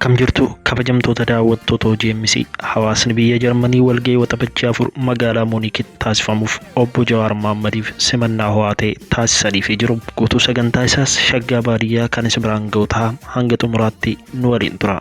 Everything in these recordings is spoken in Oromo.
Akkam jirtu kabajamtoota daawwattoota OGMC? Hawaasni biyya Jarmanii walga'ii Waxabajjii 4 magaalaa Muunikitti taasifamuuf obbo Jawaar Mahaammadiif simannaa ho'aa ta'e taasisaniifii jiru. Guutuu sagantaa isaas Shaggaa Baadiyyaa kan isin biraan ga'u ta'a, hanga xumuraatti nu waliin tura.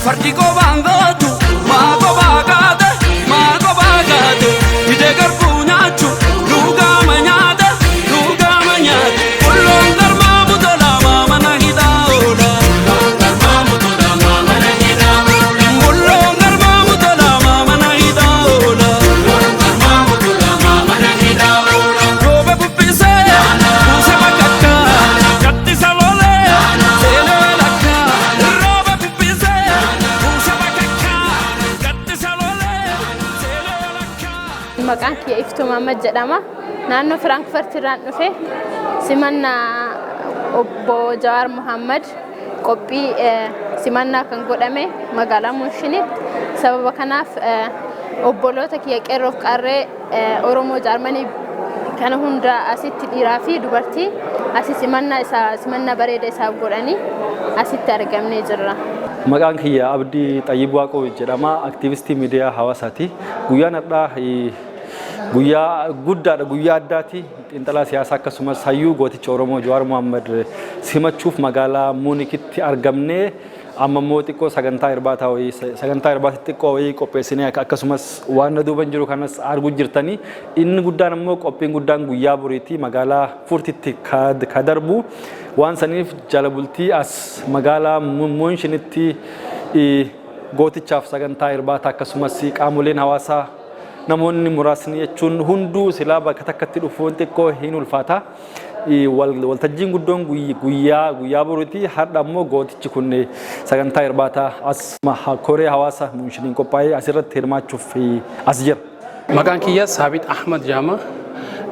Fardi qobaan gootu maa qobaa kaate, maa qobaa kaate, didee garbuu nyaachuu lugaama nyaate, lugaama nyaate. Bulloon garmaa butolaa maamana hidhaa oola. Bulloon garmaa butolaa maamana hidhaa oola. Rooba bubbisee buuse bakakkaa, gaddisa lolee seenee lakkaa. Rooba bubbisee buuse bakakkaa, gaddisa lolee seenee lakkaa. Maqaan kiyya Iftuu Mahammad jedhama. Naannoo Firaankfurt irraan dhufe. Simannaa obbo Jawaar Mohammad qophii simannaa kan godhame magaalaa Muunshinitti. Sababa kanaaf obboloota kiyya qeerroof qarree Oromoo Jaarmanii kana hunda asitti dhiiraa fi dubartii asi simannaa isaa simannaa bareeda isaaf godhanii asitti argamnee jirra. Maqaan kiyya Abdii Xayyib Waaqoo jedhama. Aktiivistii miidiyaa hawaasaati. Guyyaan har'aa guyyaa guddaadha, guyyaa addaati. Xiinxalaa siyaasaa akkasumas hayyuu gooticha Oromoo Jawaar Mohaammed simachuuf magaalaa Muunikitti argamnee, amma immoo xiqqoo sagantaa irbaataa wayii, sagantaa irbaata xiqqoo wayii qopheessinee, akkasumas waan na duuban jiru kanas arguu jirtanii. Inni guddaan immoo qophiin guddaan guyyaa boriitii magaalaa Furtitti ka darbu waan saniif jala bultii as magaalaa Muunshinitti gootichaaf sagantaa irbaataa, akkasumas qaamoleen hawaasaa namoonni muraasni jechuun hunduu silaa bakka takkatti dhufuun xiqqoo hin ulfaata. Waltajjiin guddoon guyyaa boruuti. Har'a immoo gootichi kun sagantaa irbaataa as koree hawaasa Muunshiniin qophaa'ee asirratti hirmaachuuf as jira. Maqaan kiyya Saabit Ahmad jedhama.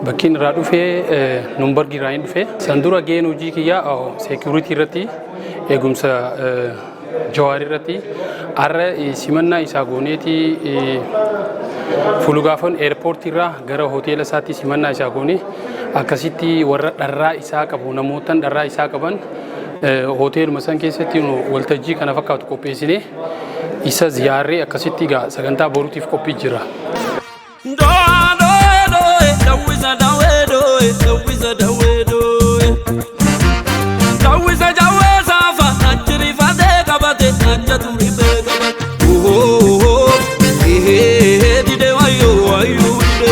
Bakkiin irraa dhufee Numbargi irraa hin dhufe. San dura gaheen hojii kiyya security irratti, eegumsa Jawaar irratti. Har'a simannaa isaa gooneeti Flughafen airportii irraa gara hoteela isaatti simannaa isaa goone. Akkasitti warra dharraa isaa qabu, namootan dharraa isaa qaban, hoteeluma san keessatti waltajjii kana fakkaatu qopheessine, isa ziyaarree akkasitti egaa sagantaa boruutiif qophii jira. Doa doe doe dawwisa dawwee doe dawwisa dawwee doe dawwisa jawwee saafa achi rifatee qabate achatu rifee qabate. Ohoo ehee dide wayyoo wayyoo dide.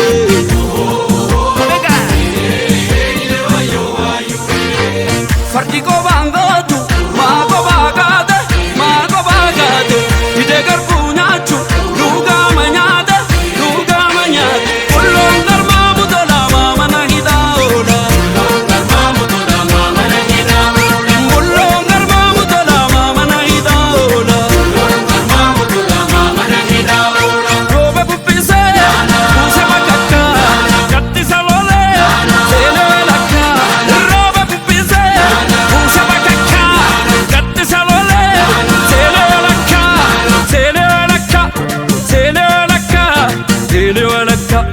Fardi qobaan gootu maa qobaa kaate, maa qobaa kaate, didee garbuu nyaachuu lugaama nyaate, lugaama nyaate. Bulloon garmaa butolaa maamana hidhaa oola. Bulloon garmaa butolaa maamana hidhaa oola. Rooba bubbisee buuse bakakkaa, gaddisa lolee seenee lakkaa. Rooba bubbisee buuse bakakkaa, gaddisa lolee seenee lakkaa, seenee lakkaa, seenee lakkaa, seenee lakkaa,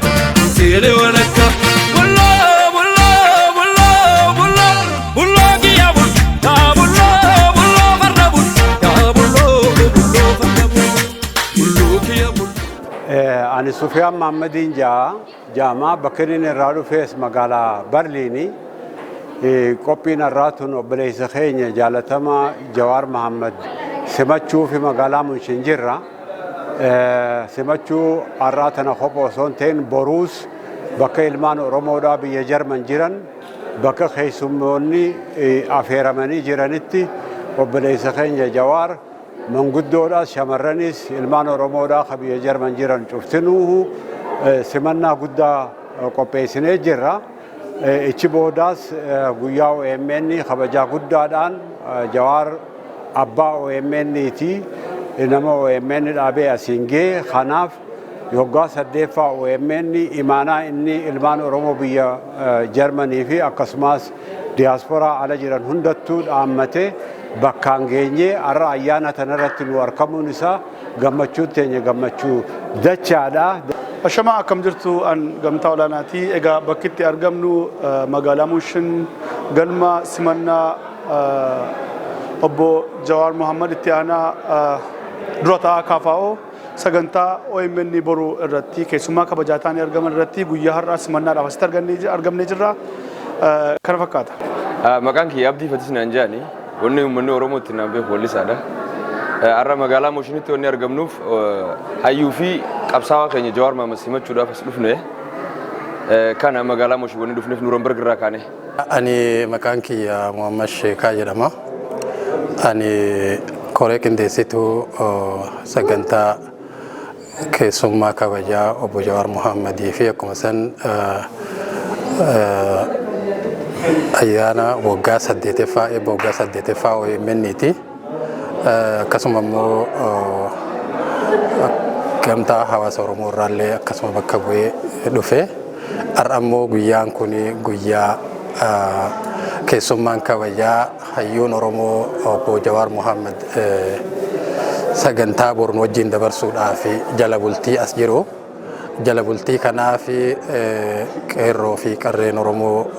seenee lakkaa. Bulloo bulloo bulloo bulloo bulloo kiyya bul yaa bulloo bulloo farda bul yaa bulloo bulloo farda bul bulloo kiyya bul. Ani Sufiyaan Mahaammadiin jaamaa, bakka inni irraa dhufes magaalaa Barliini. Qophiin har'aa tun obboleessa keenya jaalatamaa Jawaar Mahammad simachuu fi magaalaa Munshin jirra. Simachuu har'aa tana kopha osoo hin ta'in, boruus bakka ilmaan Oromoodhaa biyya Jarman jiran, bakka keessummoonni afeeramanii jiranitti obboleessa keenya Jawaar manguddoodhaas shamarranis ilmaan Oromoodhaa ka biyya Jarman jiran cuftinuuhu simannaa guddaa qopheessinee jirra. Ichi boodaas guyyaa OMN kabajaa guddaadhaan, Jawaar abbaa OMN ti, nama OMN dhaabee asiin ga'e, kanaaf Yoggaa saddeeffaa OMN imaanaa inni ilmaan Oromoo biyya Jarmanii fi akkasumas diyaasporaa ala jiran hundattuu dhaammatee bakkaan geenyee har'a ayyaana tanarratti nu argamuun isaa gammachuun teenya gammachuu dachaadha. Ashamaa, akkam jirtu? An Gamtaa Olaanaati. Egaa bakki itti argamnu magaalaa Munshin, galma simannaa obbo Jawaar Mohammad, itti aanaa dura taa'aa KFO, sagantaa OMN boruu irratti keessummaa kabajaa ta'anii argaman irratti guyyaa har'aa simannaadhaaf asitti argamnee jirra. Kana fakkaata. Maqaan kiyya Abdii Fatis naan jedhani. Wanni uummanni Oromoo ittiin naan beeku wallisaadha. Har'a magaalaa Moshinitti wanni argamnuuf hayyuu fi qabsaawaa keenya Jawaar Mohaammed simachuudhaaf as dhufne. Kana magaalaa Moshii wanni dhufneef Nuurambarg irraa kaane. Ani maqaan kiyya Muhammad Sheekaa jedhama. Ani koree qindeessituu sagantaa keessummaa kabajaa obbo Jawaar Muhammadii fi akkuma san ayyaana waggaa saddeeteffaa, eebba waggaa saddeeteffaa OMN'ti. Akkasuma immoo gamtaa hawaasa Oromoo irraallee akkasuma bakka bu'ee dhufe. Har'a immoo guyyaan kun guyyaa keessummaan kabajaa hayyuun Oromoo obbo Jawaar Muhammad sagantaa boruun wajjin dabarsuudhaaf jala bultii as jiru. Jala bultii kanaaf qeerroo fi qarreen Oromoo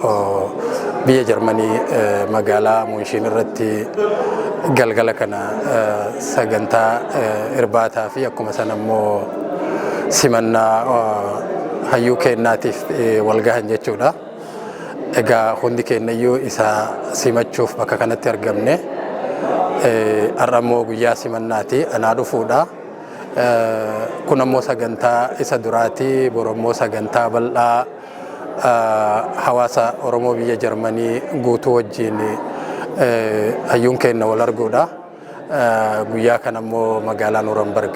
biyya Jarmanii magaalaa Munshiin irratti galgala kana sagantaa irbaataa fi akkuma sana immoo simannaa hayyuu kennaatiif wal gahan jechuudha. Egaa hundi keenyayyuu isa simachuuf bakka kanatti argamne. Har'a immoo guyyaa simannaati, anaa dhufuudha. Kun ammoo sagantaa isa duraati. Boru ammoo sagantaa bal'aa hawaasa Oromoo biyya Jarmanii guutuu wajjin hayyuun keenya wal arguudha. Guyyaa kana ammoo magaalaa Nuurambarg,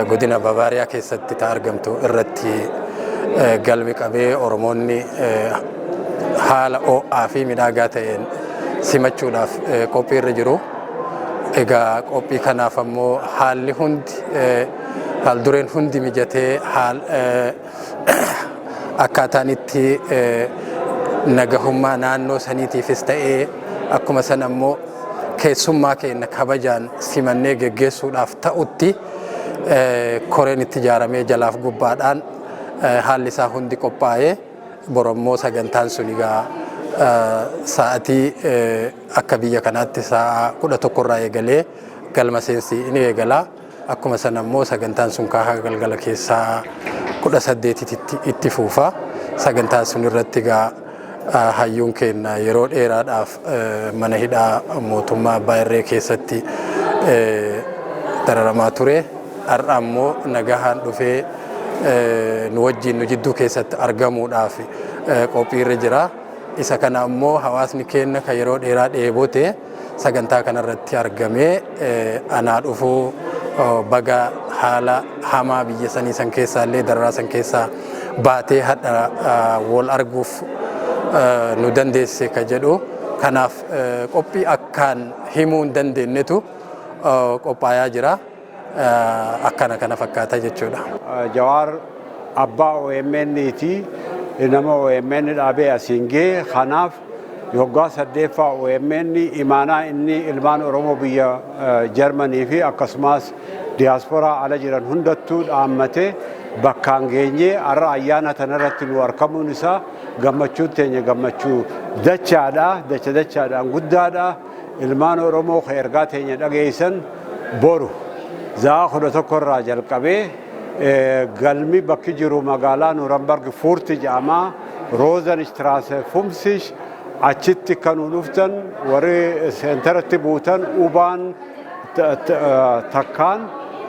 godina Bavaariyaa keessatti ta argamtu irratti galmi qabee Oromoonni haala ho'aa fi midhaagaa ta'een simachuudhaaf qophii irra jiru. Egaa qophii kanaaf ammoo haalli hundi, haal dureen hundi mijatee, haal akkaataan itti nagahummaa naannoo saniitiifis ta'ee akkuma san ammoo keessummaa keenya kabajaan simannee geggeessuudhaaf ta'utti koreen itti ijaaramee jalaaf gubbaadhaan haalli isaa hundi qophaa'ee, borommoo sagantaan sun egaa sa'atii akka biyya kanaatti sa'a 11 irraa eegalee galma seensi ni eegala. Akkuma sana immoo sagantaan sun kaahaa galgala keessaa 18tti itti fuufa. Sagantaan sun irratti egaa hayyuun keenya yeroo dheeraadhaaf mana hidhaa mootummaa Abbaa Irree keessatti dararamaa ture. Har'a ammoo nagahaan dhufee nu wajjin nu jidduu keessatti argamuudhaaf qophii irra jira. Isa kana ammoo hawaasni keenya kan yeroo dheeraa dheebote sagantaa kanarratti argamee anaa dhufuu, baga haala hamaa biyya sanii san keessaa illee, dararaa san keessaa baatee hadha wal arguuf nu dandeesse ka jedhu. Kanaaf qophii akkaan himuu hin dandeenyetu qophaayaa jira. Akkana kana fakkaata jechuudha. Jawaar abbaa OMN'ti, nama OMN dhaabee asiin ga'e. Kanaaf yoggaa saddeeffaa OMN imaanaa inni ilmaan Oromoo biyya Jarmanii fi akkasumas diyaasporaa ala jiran hundattuu dhaammatee bakkaan geenyee har'a ayyaana tanarratti nu argamuun isaa gammachuun teenya gammachuu dachaadha, dacha dachaadhaan guddaadha. Ilmaan Oromoo ka ergaa teenya dhageessan, boru za'a 11 irraa jalqabee galmi bakki jiru magaalaa Nuurambarg, Fuurti jedhama, Rozenstraße 50, achitti kan nu dhuftan, warri seenteratti buutan U-Bahn takkaan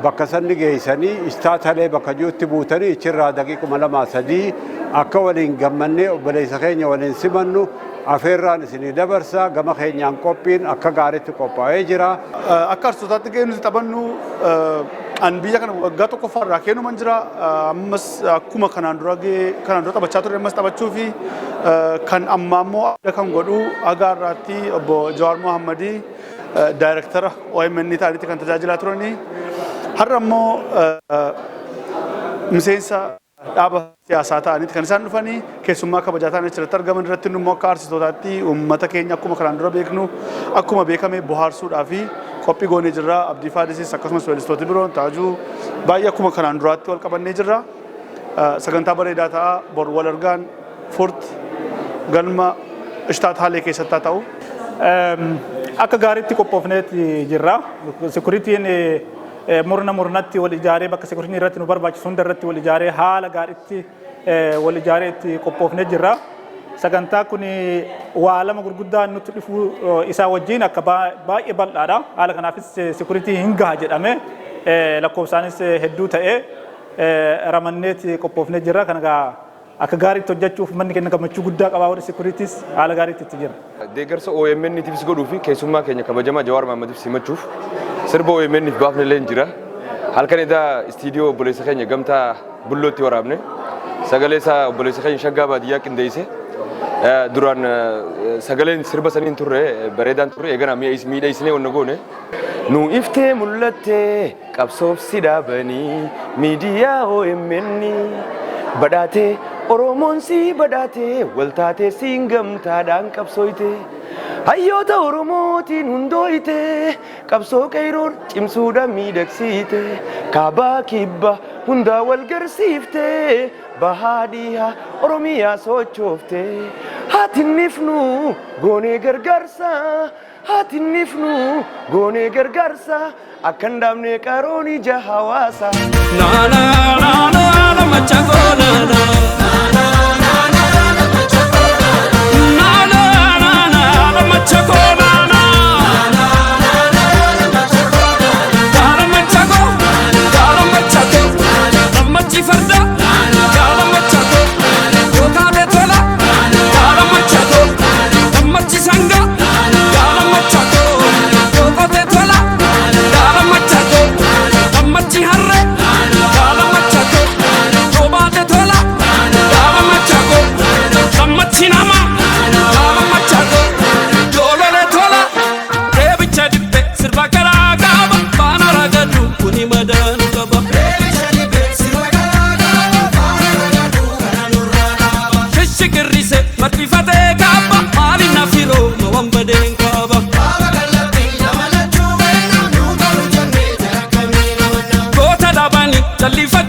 bakka sanni geessanii istaatalee bakka jirutti buutanii ichirraa daqiiquma lama sadii akka waliin gammannee obboleessa keenya waliin simannu afeerraan isinii dabarsa. Gama keenyaan qophiin akka gaariitti qophaa'ee jira. Akka artistootaatti gahee nuti taphannu, an biyya kana waggaa tokkoffaa irraa kennuman jira. Ammas akkuma kanaan dura gahee kanaan dura taphachaa ture ammas taphachuu fi kan ammaa immoo adda kan godhu haga har'aatti obbo Jawaar Mohammadii daayirektara OMN ta'anitti kan tajaajilaa turanii. Har'a immoo Miseensa dhaaba siyaasaa ta'aniiti kan isaan dhufanii, keessummaa kabajaa ta'an achirratti argaman irratti immoo akka aartistootaatti uummata keenya akkuma kanaan dura beeknu, akkuma beekame bohaarsuudhaa fi qophii goonee jirra. Abdii Faadisis akkasumas weellistooti biroon Taajuu baay'ee akkuma kanaan duraatti wal qabannee jirra. Sagantaa bareedaa ta'a. Bor wal argaan Furt galma Ishtaat Haalee keessatti haa ta'u. Akka gaariitti qophoofneeti jirra. Security-n murna murnatti wal ijaaree, bakka security-n irratti nu barbaachisu hunda irratti wal ijaaree, haala gaariitti wal ijaaree itti qophoofnee jirra. Sagantaa kun waa lama gurguddaa nutti dhufuu isaa wajjin akka baay'ee bal'aadha. Haala kanaafis security hin gaha jedhame lakkoofsaanis hedduu ta'ee ramanneeti qophoofnee jirra. Kana egaa akka gaariitti hojjechuuf manni keenya gammachuu guddaa qabaa, warri security-s haala gaariitti itti jira. Deeggarsa OMN tiifis godhuu fi keessummaa keenya kabajamaa Jawaar Mahaammadiif simachuuf sirba OMN f baafne illee jira. Halkan edaa istiidiyoo obboleessa keenya Gamtaa Bullootti waraabne, sagalee isaa obboleessa keenya Shaggaa Baadiyyaa qindeesse. Duraan sagaleen sirba saniin turre bareedaan turre, eegana miidheessinee wanna goone. Nu iftee mul'attee qabsoof si dhaabanii, miidiyaa OMN badhaatee, Oromoon si badhaatee, waltaatee siin gamtaadhaan qabsooyte. Hayyoota Oromootiin hundooyte, qabsoo qeeroon cimsuudhaan miidhagsiite, kaabaa kibba hundaa wal garsiifte, bahaa dhihaa Oromiyaa sochoofte. Haatinnifnu goonee gargaarsa, haatinnifnu goonee gargaarsa, akka hin dhaabne qaroon ija hawaasa. Na na na na na machako na na. Na na na na na machako na na. Gaala machako, gaala machako, gammachi farda, gaala machako, yookaate tola, gaala machako, gammachi sanga, gaala machako, yookote tola, gaala machako, gammachi harre, gaala machako, yoobaate tola, gaala machako, gammachi nama, gaala machako, yoolole tola, reebicha dibbe sirba garaa qaba, faana ragadu kuni madaanu qaba. Shishikirrise marxifatee kaaba, maali nafiroo ma badeen kaaba. Goota dhabani jallifatee.